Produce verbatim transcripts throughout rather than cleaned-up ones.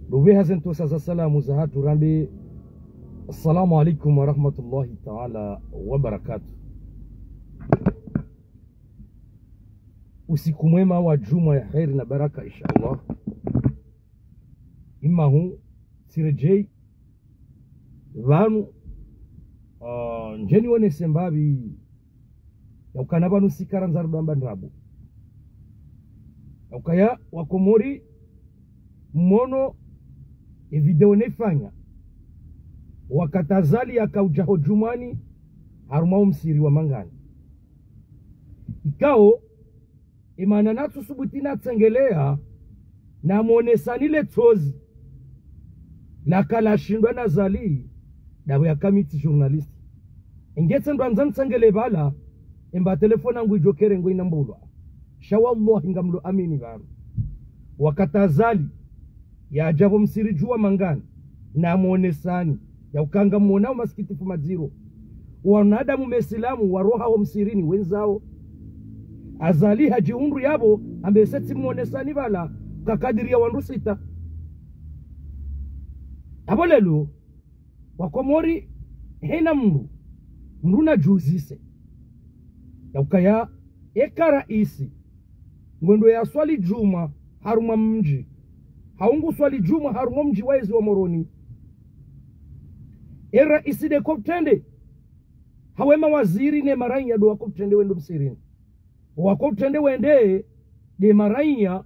Ndopvi haze ntsontsa za salamu zahatru rambe, assalamu alaikum wa rahmatullahi ta'ala wa barakatuh. Usiku mwema wa djumwa ya kheri na baraka, inshallah. Imahu, tsiredjei, pvanu, ah, ndjeni wonese mbapvi, ya ukana pvanu sikara ndzaro dwamba ndrabo. Ya ukaya wakomori mwono e video nefanya. Wakati Azali yakaudja ho djumwani harumwa omsiri wa Mangani. Ikao, emana natsusubuti natsengelea, namwonesani le tsozi laka lashindwa na Azali, ndapvo yaka mi tsi journaliste. Engetse ndo andza ntsengele pvala, emba telefoni yangu idjo kere ngo inambulwa. Sha wallahi ngamlo amini pvanu. Wakati Azali yadja pvo msiri dju wa Mangani, namwonesani, ya ukaya ngamwonao masikitifu madziro. Wanadamu mesilamu waroha ho msirini wendzao. Azali hadjihundru yapvo, ambe se tsimwonesani pvala, ka kadiri ya wandru sita. Apvo lelo, wakomori, hena mndru, mndru nadjuzise. Ya ukaya, eka raisi, ngwendo yaswali djumwa harumwa mdji, hau nguswali djumwa harumwa mdji wa ezi wa Moroni. E raisi nde ko utrende, hau emawaziri ne maraiya ndo wako utrende wende msirini. Wako utrende wende nde maraiya,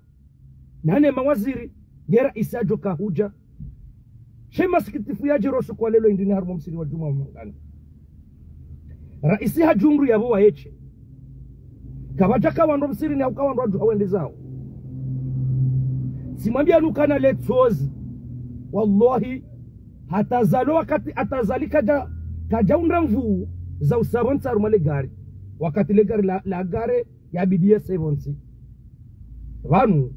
nane mawaziri, nge raisi yadjo kahudja. She masikitifu yadjiri usiku wa lelo indrini harumwa msiri wa djumwa wa Mangani. Raisi hadjihundru yapvo waeshe. Kapvadjaka wandru msirini hau ka wandru wadjuha wende zao. Tsimwambia nukana le tsozi. Wallahi, hata Azali wakati hata Azali kadja, kadja undra nvuu za usa pvontsi harumwa le gari. Wakati le gari la, la gare ya bidiye se pvontsi. Pvanu,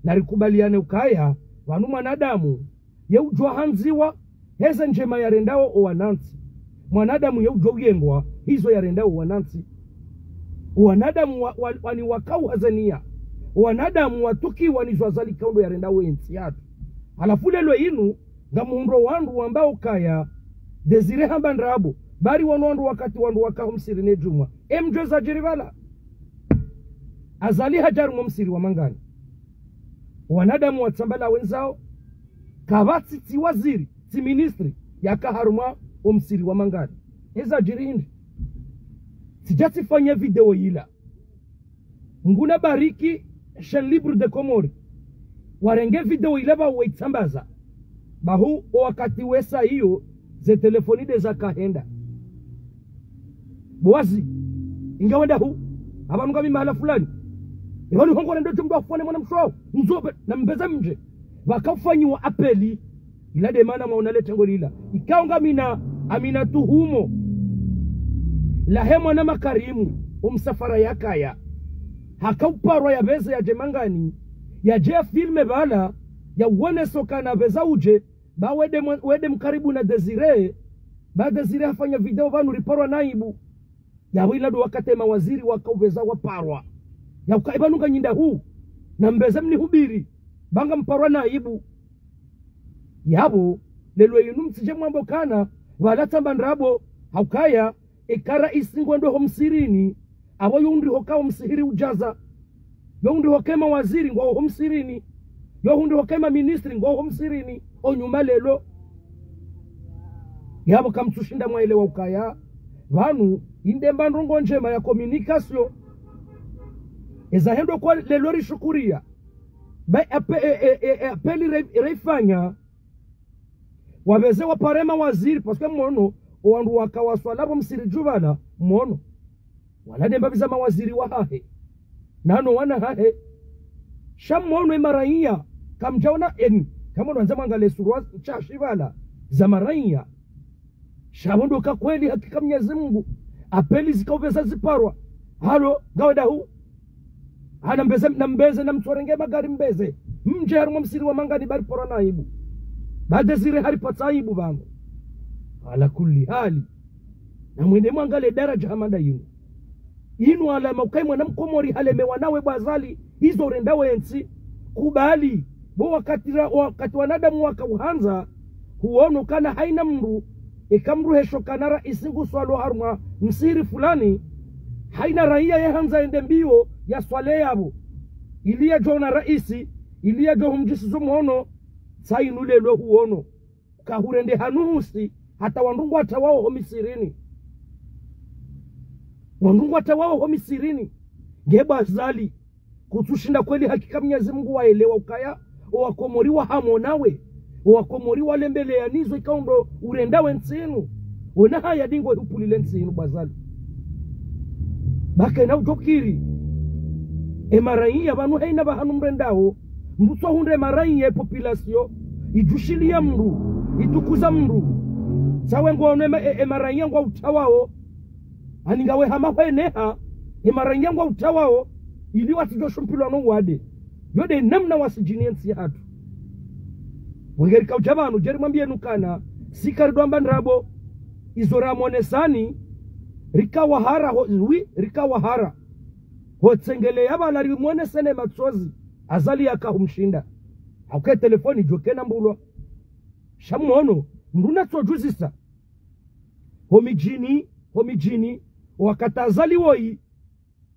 narikubaliane ukaya, pvanu mwanadamu, ye udjwa handziwa, heze ndjema yarendao owanantsi. Mwanadamu ye udjwa uyengwa, hizo yarendao owanantsi. Wanadamu wa, wa, wani wakauhazania. Wanadamu watukiwa nizo Azali kaundo yarendao entsi yatru. Halafu lelo inu, ngamhundro wandru wambao ukaya, Désiré hamba ndrabo, bari wanu wandru wakati wandru waka ho msirini djumwa. Emdjwe zadjiri pvala. Azali hadja harumwa omsiri wa Mangani. Wanadamu watsambala wendzao, kapvatsi tsi waziri, tsi ministri, yaka harumwa omsiri wa Mangani. Ezadjiri hindri. Tsidja tsifanya video yila. Mngu nabariki Chaîne Libre des Comores. Warenge video yila pvao waitsambaza. Bahu owakati wesa iyo ze telefoni nde zakahenda. Bo wazi, inga wenda hu, apvanu ngami mahala fulani. Ipvanu hongo rendo djumdwa fone mwana msho, nzobe, na mbeze mdje. Pvaka ufanyiwa apeli, ila nde mana mwaona le tengo lila. Ikao ngamina, amina tuhumo. Lahe mwana Makarimu, omsafara yakaya. Haka uparwa yapveze yadje Mangani, yadje yafilme pvala, yawonese ukana pveza udje, ba wende mwa, wende mkaribu na Désiré, ba Désiré hafanya video pvanu riparwa na aibu. Yapvo ila ndo wakati emawaziri waka upveza waparwa. Ya uka ipvanu nganyinda hu, na mbeze mnihubiri, ba ngamparwa na aibu. Yapvo, lelo inu mtsidje mwambe ukana, pvala tsamba ndrabo, ha ukaya, eka raisi ngwendo ho msirini, apvo yo hundri hoka omsihiri udjaza. Yo hundri hoka emawaziri ngwao ho msirini. Yo hundri hoka emaministri ngwao ho msirini. Onyuma lelo. Yapvo kamtsushinda mwaelewa ukaya. Pvanu, inde mba ndrongo ndjema ya communication. Eza hendo kwa lelo rishukuria. Ba, ape, e, e, e, e, apeli re, reifanya. Wapveze wapare mawaziri, parce que mwono, owandru waka waswala pvo msiri dju pvala, mwono. Wala nde mbapvi za mawaziri wahahe. Nano wana hahe. Sha mwono emaraiya, kamdjaona eni, kamwono wandza mwangalie surwa shashi pvala, za maraiya. Sha pvo ndo ka kweli hakika Mnyezi Mngu. Apeli zika upveza ziparwa. Halo, ngawe dahu. Hana mbeze, na mbeze, na mtsorenge magari mbeze. Mdje harumwa msiri wa Mangani bari parwa na aibu. Ba Désiré haripatsa aibu pvanu. Ala kulli hali. Na mwende mwangalie daraja hama nda inu. Inu alama ukayi mwana mkomori halemewa nawe bo Azali. Izo urenda wentsi. Kubali. Bo wakati ra-, wakati wanadamu wakauhandza, huono kana haina mndru, eka mndru hesho kana raisi nguswalo harumwa msihiri fulani, haina raiya yehandza yende mbio yaswale yapvo. Ili yadjo ona raisi, ili yadjo humdjisizo mhono, tsi inu lelo huono. Kahurende hanu husi, hata wandru ngwatawao ho misihirini. Wandru ngwatawao ho misihirini. Nge bo Azali, kutsushinda kweli hakika Mnyezi Mungu waelewa ukaya, owakomori wahamwo nawe, owakomori walembeleya nizo ikao ndo urenda we ntsi inu, wena haya dingo hupvulile ntsi inu bo Azali. Ba kena udjokiri. Emaraiya pvanu haina pvahanu mrendao, mndru tso hundre emaraiya epopulation, idjushiliya mndru, itukuza mndru. Tsawe ngono ema-, e-, emaraiya ngwautawao, ani ngawe hama hweneha, emaraiya ngwautawao, ili watsidjo shumpilwa no uwade. Yo nde namna wasidjini yentsi yahatru. Wenge rikaudja pvanu, djeri mwambiye nukana, si karidjwamba ndrabo, izo ramonesani, rikawahara ho, wi, rikawahara. Ho tsengeleya pvala rimonesene matsozi, Azali yakahumshinda. Hauke telefoni djo kena mbulwa. Sha mwono, mndru natsodjuzisa. Ho midjini, ho midjini, wakati Azali woyi,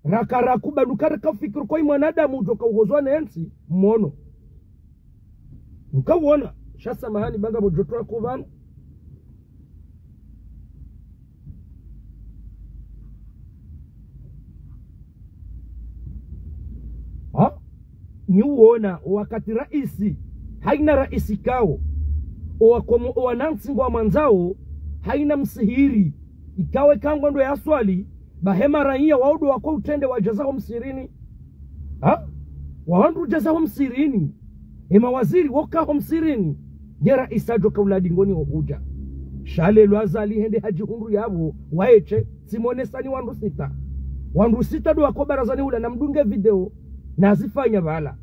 raka rakubaluka raka ufikiri koyi mwanadamu udjo kauhozwa nentsi, mwono. Mkauona, sha samahani banga bo djotowa ko pvanu. Ha? Nyi uona, wakati raisi, haina raisi kao, owakomo-, owanantsi ngwamwandzao, haina msihiri, ikao eka ngwendo yaswali, ba he maraiya wao ndo wako utrende wadjaza ho msihirini. Ha? Wao ndo udjaza ho msihirini. Emawaziri woka ho msihirini. Nge raisi adjo kaula dingoni ho hudja. Sha lelo Azali hende hadjihundru yapvo, waeshe, tsimonesani wandru sita. Wandru sita ndo wako barazani hula namdunge video, nazifanya pvala.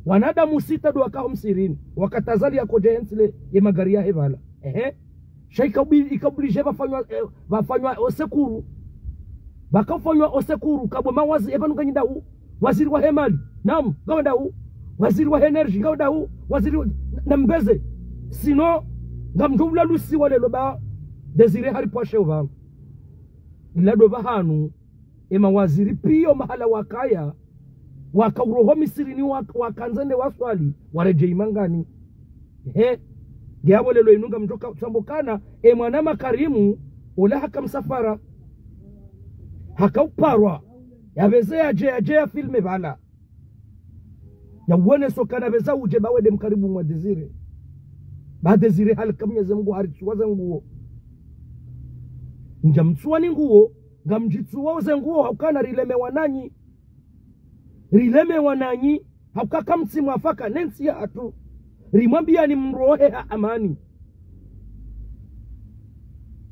Wanadamu sita ndo waka ho msihirini, wakati Azali yakodja hentsile yemagari yahe pvala. Ehe. Sha ikabili-, ikabilidje pvafanywa, eh, pvafanywa osekuru. Pvakafanywa osekuru, kabwe mawazi, epvanu nganyi ndahu, waziri wahe mali, naam, ngawe ndahu, waziri wahe energie, ngawe ndahu, waziri wa, na, na mbeze. Sino, ngamdjo ulalusiwa lelo ba Désiré haripvwashe upvanu. Ila ndo pvahanu, emawaziri piya mahala wakaya, waka uroho msihirini wak-, wakandza wende waswali, waredjeyi mangani. He, nge yapvo lelo inu ngamdjo ka-, tsambo kana, emwana Makarimu, ola haka msafara. Haka uparwa, yapveze yadje, yadje yafilme pvala. Yauoneso kana pveza udje ba wende mkaribu mwa Désiré. Ba Désiré halika Mnyezi Mungu haritsuwa ze nguo. Ndja mtsuwa ni nguo, ngamdjitsuwa ze nguo haukana rilemewa nanyi. Rilemewa nanyi, hauka kamtsi mwafaka nentsi yahatru. Rimwambiyani mrohe ha amani.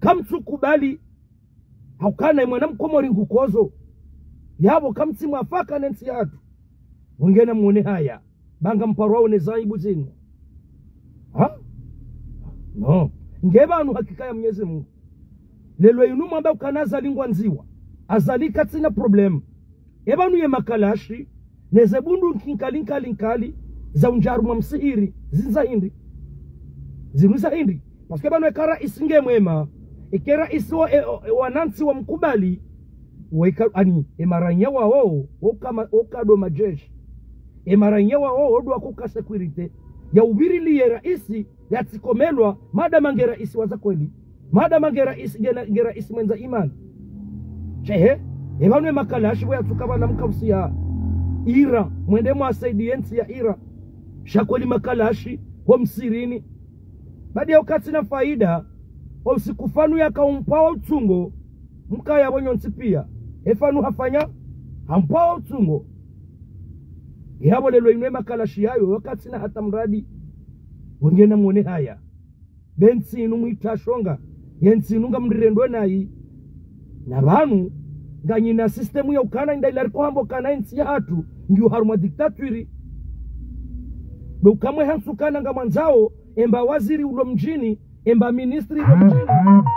Kamtsukubali, haukana emwana mkomori ngukozo. Yapvo kamtsi mwafaka nentsi yahatru. Wenge namwone haya. Ba ngamparwao ne zaibu zinu. Ha? No. Nge pvanu hakika ya Mnyezi Mungu. Lelo inu mwamba ukana Azali ngwandziwa. Azali katsina problème. Epvanu ye makalashi, neze bunduki nkali, nkali, nkali, za undjaru mwa msihiri, zinu za hindri. Zinu za hindri. Parce que pvanu eka raisi nge mwema, eka raisi wa, e, e, wanantsi wamkubali, wa ika, ani, emaraiya wao, woka ma-, woka ndo majeshi. Emaraiya wao, wo ndo wakoka sécurité. Ya upviriliye raisi, yatsikomelwa, madama nge raisi wa za kweli. Madama nge raisi, nge na, nge raisi mwendza imani. Shehe, epvanu emakalashi pvo yatsuka pvala mkausiya Iran, mwende mwasaidiye ntsi ya Iran. Sha kweli makalashi, ho msihirini. Baada ya ukatsi na faida, o usiku fanu yakaumpvao utsungo, mkaya pvo nyontsi piya. Efanu hafanya, hampvao utsungo. Yapvo lelo inu emakalashi yayo, wakatsi na hata mradi. Wenge namwone haya. Be ntsi inu mwitashonga, ye ntsi inu ngamrirendwe nayi. Na pvanu, nganyina système ya ukana inda ila riko hambo kana entsi yahatru, ngiyo harumwa dictature. Ndo ukamwe hantsu kana ngamwandzao, emba waziri ulo mdjini, emba ministri ulo mdjini,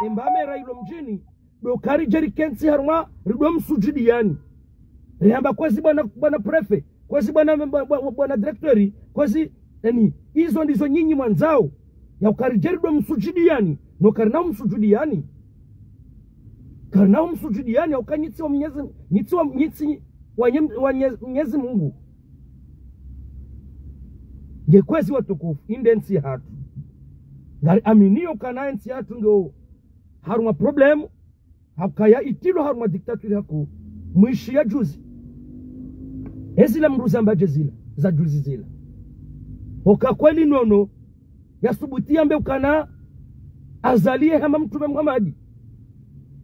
emba mera ulo mdjini, ndo karidje rikentsi harumwa, rido msujudiyani. Rihamba kwezi bwana, bwana préfet, kwezi bwana, bwa-, bwa-, bwana directeur, kwezi Yaani, izo ndizo nyinyi mwandzao, ya uka ridje ridjo msujudiyani, no karina umsujudiyani. Karina umsujudiyani, ya uka nyi tsi wa Mnyezi, nyi tsi wa, nyi tsi wa nye-, wa nye-, Mnyezi Mungu. Nge kwezi watukufu, inde ntsi hatru. Ngari aminiyo kana entsi hatru ngeyo harumwa problème, ha ukaya itilwa harumwa dictature haku mwishi ya juzi. Ezila mndru zamba dje zila, za juzi zila. Hoka kweli nono, ya subuti yambe ukana Azali ye hama Mtrume Muhammadi.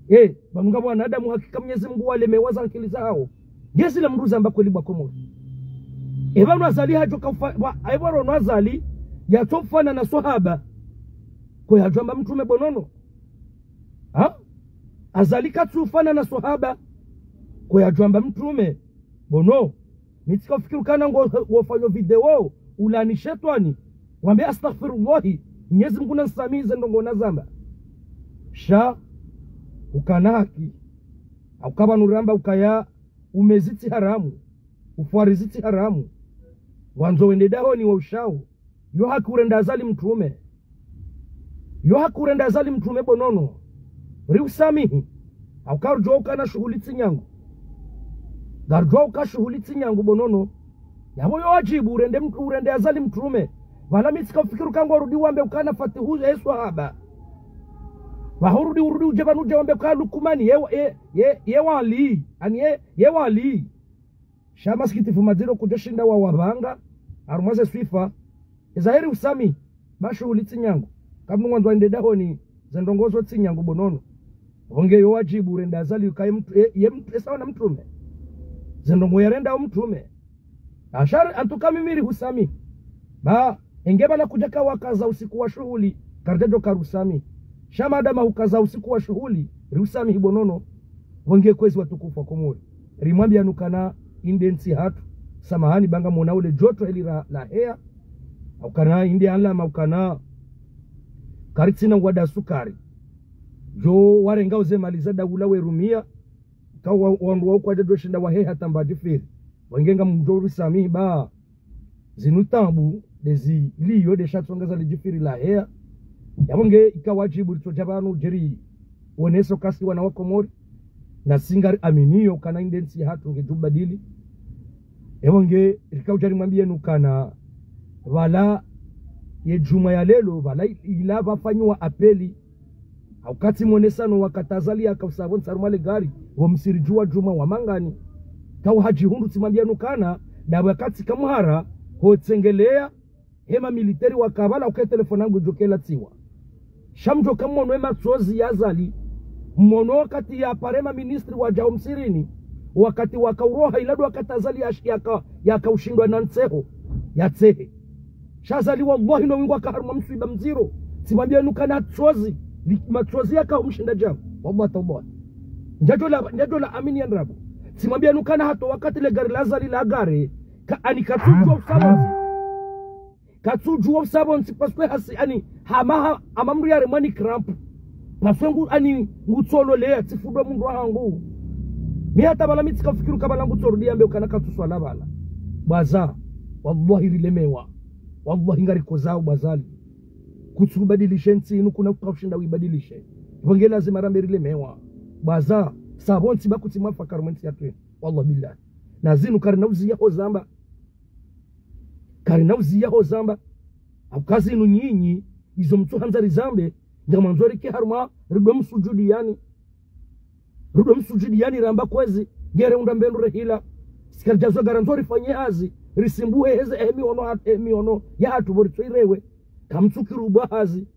Eh, pvanu ngapvo wanadamu hakika Mnyezi Mungu walemewa za ankili zahawo. Ngezila mndru zamba kweli bwa Komori. Epvanu Azali hadjo ka ufa-, wa, epvanu Azali yatso ufanana na swahaba. Ko yadjo amba Mtrume bo nono. Ha? Azali katsu ufanana na swahaba. Ko yadjo amba Mtrume bo nono. Mi tsika ufikiri ukana ngo, ngofanyo video, ulaani shetwani, wambe astaghfirullahi, Mnyezi Mungu nansamihi ze ndrongo nazamba. Sha, ukana haki, ha uka pvanu ramba ukaya, umezi tsi haramu, ufwarizi tsi haramu, ngwandzo wende dahoni wa ushao, yo haki urenda Azali Mtrume. Yo haki urenda Azali Mtrume bo nono. Ri usamihi. Ha uka rudjuwa ukana shuhuli tsi nyangu. Ngarudjuwa uka shuhuli tsi nyangu bo nono. Yapvo yo wadjibu urende Mtru-, urende Azali Mtrume. Pvala mi tsika ufikiri uka ngorudi wambe ukana Fatihu ye swahaba. Pvaho urudi, urudi udje pvanu udje wambe uka Lukumani ye, ye, ye, ye wali. Ani ye, ye wali. Sha masikitifu madziro kudjo shinda wa wapvanga, harumwa ze swifa, eza heri usamihi, ba shuhuli tsi nyangu, kamnu ngwandzo wende dahoni, ze ndrongo zo tsi nyangu bo nono. Pvo nge yo wadjibu urenda Azali uka ye Mtru-, ye, ye Mtru-, esawa na Mtrume. Ze ndrongo yarenda o Mtrume. Ashari, antuka mimi ri husamihi. Ba, enge pvala kudjaka wakaza usiku wa shuhuli, karidjadjo ka ri usamihi. Sha madama hukaza usiku wa shuhuli, ri usamihi bo nono. Pvo nge kwezi watukufu wa Komori. Rimwambiyani ukana inde ntsi hatru. Samahani ba ngamwona ule djoto heli ra, la heya. Ha ukana inde alama ukana. Karitsina wada sukari. Djo warenga uze mali za daula werumia. Ka wa, wandru wa ukwadja djo shinda waheha tamba djifiri. Pvo nge ngamdjo ri samihi ba. Zinu taabu, ndezi liyo, nde sha tsonga za lidjifiri la heya. Yapvo nge ika wadjibu ritso dja pvanu djeri woneso kasi wana wa Komori. Na si ngari aminiyo ukana inde ntsi hatru ngedjo badili. Yapvo nge rika udja rimwambiyeni ukana pvala ye djumwa ya lelo, pvala ila pvafanyiwa apeli. Ha uka tsi mwonesano wakati Azali yaka usa pvontsi harumwa le gari, wo msiridju wa djumwa wa mangani. Ka uhadjihundru tsimwambiyani ukana, ndapvo wakati kamhara, ho tsengeleya, hema militeri waka pvala uke telefoni yangu idjo kela tsiwa. Sha mdjo ka mwono ye matsozi ya Azali, mwono wakati ya pare ma ministri wadja ho msirini, wakati waka uroha ila ndo wakati Azali ya, yaka, yaka ushindwa na ntseho, ya tsehe. Sha Azali wallahi no wingu waka harumwa mswiba mdziro. Tsimwambiyani ukana tsozi, li, matsozi yaka humshinda djamu. Wallahi tallahi. Ndjadjo la, ndjadjo la amini ya ndrabo. Tsimwambiyani ukana hata wakati le gari la Azali la gare, ka ani katsudjuwa usa pvontsi. Katsudjuwa usa pvontsi parce que hasi ani hama ha, hama mndru yaremwa ni crampe. Parce que ngu ani ngutsololeya tsifudwa mndru wahangu. Mi hata pvala mi tsika ufikiri uka pvala ngutsorudi yambe ukana katsuswala pvala. Bwaza, wallahi rilemewa. Wallahi ngarikozao bwazali. Kutsu ubadilishe ntsi inu kuna kuka ushinda uibadilishe. Pvo nge lazima rambe rilemewa. Bwaza, sa pvontsi ba kutsi mwafakari mwe ntsi yatru. Wallahi billahi. Na zinu karina uziya ho zamba. Karina uziya ho zamba. Ha uka zinu nyinyi, izo mtsuhandza rizambe, ngamwandzo rike harumwa, ridjo msujudiyani. Ridjo msujudiyani ramba kwezi, ngere unda mbendru rehila. Si karidjazo ngarandzo rifanye hazi, risimbuhe heze, eh, mihono hat-, eh, mihono yahatru pvo ritso irewe. Kamtsukiri ubwa hazi.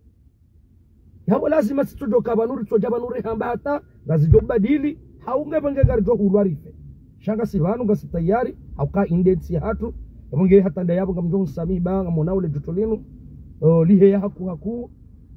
Yapvo lazima sitsodjo ka pvanu ritso dja pvanu rihamba hata, ngazidjo badili, hau nge pvo nge ngaridjo hulwa rife. Sha ngasi pvanu ngasi tayari, ha uka inde ntsi hatru, yapvo nge hata nda yapvo ngamdjo msamihi ba, ngamwona ule djoto linu, eh, liheya haku haku,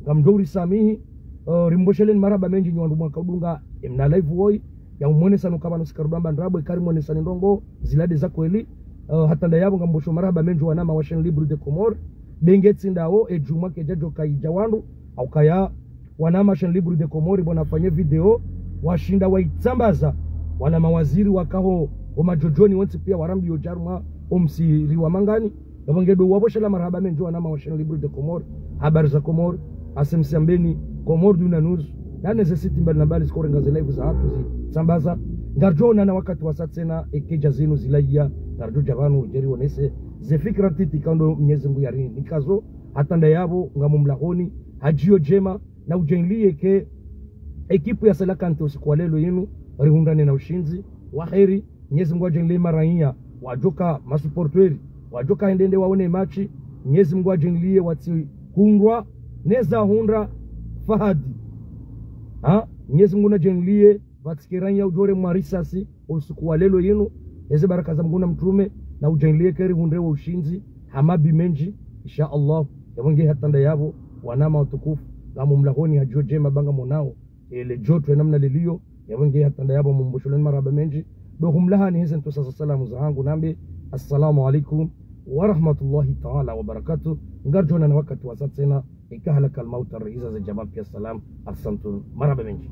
ngamdjo urisamihi, eh, rimbosheleni marahaba mendji nyi wandru mwaka udunga, emna live woyi, ya umwonesano uka pvanu si karudjo amba ndrabo, ika rimwonesani ndrongo, zila nde za kweli, eh, hata nda yapvo ngambosho marahaba mendji wanama wa Chaîne Libre des Comores, be nge tsi ndawo, e djumwa kedjadjo ka idja wandru, ha ukaya, wanama Chaîne Libre des Comores, pvo nafanye video, washinda waitsambaza, wala mawaziri waka ho, ho madjodjoni wontsi piya warambiyo dja harumwa, o msiri wa mangani, Yapvo ngedo wapvo sha la marahaba mendji wanama wa Chaîne Libre de Comores, Habari za Comores, A C M C Ambeni, Comores Duna News, na neze site mbali na mbali zikorenga ze live zahatru zitsambaza. Ngaridjo onana wakati wasa tsena, eka dja zinu zilaya, ngaridjo dja pvanu djeri wonese ze fikira ntiti ikao ndo Mnyezi Mngu yarinikazo. Hata ndayapvo ngamumlahoni ha djio djema, na udjaanliye ke ekipu ya Cœlacanthes usiku wa leo yinu rihundrane na ushindzi wa heri. Mnyezi Mngu adjaanliye maraiya wadjoka masupporteurs, wadjoka hende nde waone match. Mnyezi Mngu adjaanliye watsihundrwa neza hundra Fahadi. Ha? Mnyezi Mngu nadjaanliye pvatsike raiya udjore mwa risasi usiku wa leo yinu. Eze baraka za Mngu na mtrume, na udjaanliye ke rihundre wo ushindzi ha mabi mendji, insha Allah. Yapvo nge hata ndayapvo, wanama watukufu, ngamumlahoni ha djio djema ba ngamonao ele djoto ya namna lilio. Yapvo nge hata ndayapvo, mumbusholeni marahaba mendji. Ndo humlahani heze ntsusa za salamu zahangu nambe, assalamu alaikum wa rahmatullahi taala wa barakatuh. Ngaridjo onana wakati wasa tsena, eka halaka al mauta rihiza ze djama pia salam. Ahsantum, marahaba mendji.